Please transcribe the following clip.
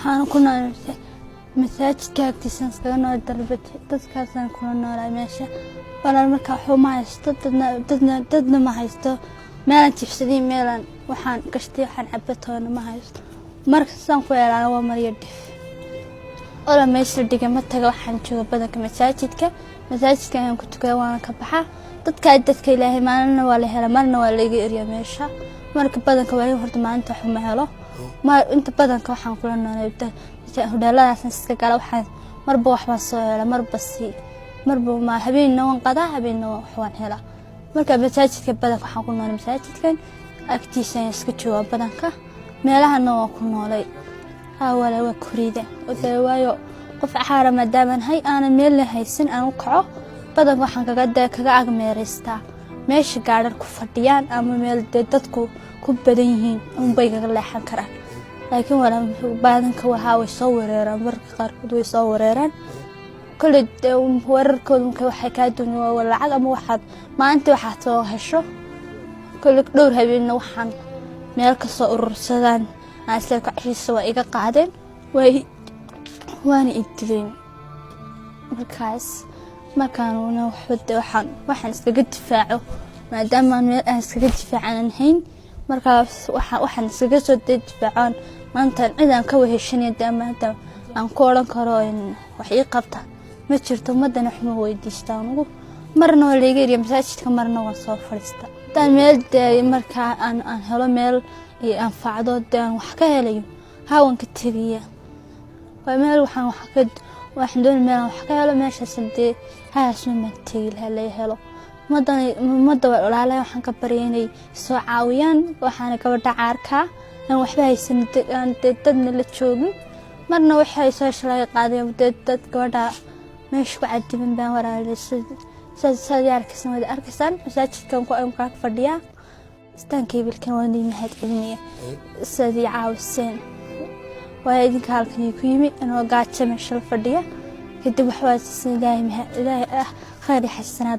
Waxaan ku nool masaajidka agtiisaan iskaga nool, dadkaasaan kula noolaa meesha. Walaal, marka waxba ma haysto, dadna ma haysto, meelaan jibsadii, meelaan waxaan gashtay, waxaan cabatoona ma haysto. Marka saan ku helaana waa maryo dhif ola meesha dhiga ma taga. Waxaan jooga badanka masaajidka. Masaajidka ayaan ku tukada, waana ka baxaa. Dadka Ilaahay maalina waa la hela, marna waa laiga eriya meesha. Marka badanka waa horta maalinta waxba ma helo. Inta badanka waxaan kula noolay hodheeladaasaan iska gala. Waxaan marba waxbaan soo hela, marba si marba ma habeenna waan qadaa, habeenna wax waan helaa. Marka masaajidka badanka waxaan ku noolay, masaajidkan agtiisa ayaan iska joogaa badanka, meelahana waan ku noolay. Haa walaal, waa korida dee, waayo qof caara maadaamaan hay aanan meel la haysan aan u kaco, badanka waxaan kaga agmeeraystaa meesha gaadhar ku fadhiyaan ama meel dee dadku ku badan yihiin unbay kaga leexan karaan. Laakiin walaa, badanka waxaa way soo wereeraan, mararka qaarkood way soo wereeraan. Kolley weerarkooda marka waxay kaa duwan waa lacag ama waxaad maalintii waxaad soo hesho. Kolley dhowr habeenna waxaan meel kasoo urursadaan aan isla kacashiisa waa iga qaadeen, way waana i dileen. Markaas markaanuna waxba dee waxaan iskaga difaaco, maadaama meel aan iskaga difaacanan hayn, markaas waxaan iskaga soo dee difaacaan maanta cid aan ka weheshanaya dee ama hadda aan ku odhan karo wax ii qabta ma jirto. Ummadana wax ma weydiista anugu. Marna waa layga eriya masaajidka, marna waan soo fadhiista. Haddaan meel dee markaa aan helo meel i anfacdo, dee aan wax ka helayo, haa, waan ka tegaya. Waa meel waxaan wax ka waxaan doonay meel aan wax ka helo, meeshaas dee haasna baan tegi lahaa laga helo. Ummadana, ummadda walaalahay, waxaan ka baryay inay soo caawiyaan. Waxaana gabadha caarkaa aan waxba haysan, aan dee dadna la joogin, marna waxay soo shalay qaadeen dee dad gabadha meesha ku cadiban baan walaalay. Saad arkaysaan, waad arkaysaan, masaajidkan ku aan kaa fadhiyaa. Istaankaybilkan waan idin mahad celinaya sidaad ii caawiseen, waayo idinka halkan ku yimi anoo gaajo meesha la fadhiya. Kadib waxbaa siisan Ilaahay, Ilaahay ah khayr iyo xasanaad.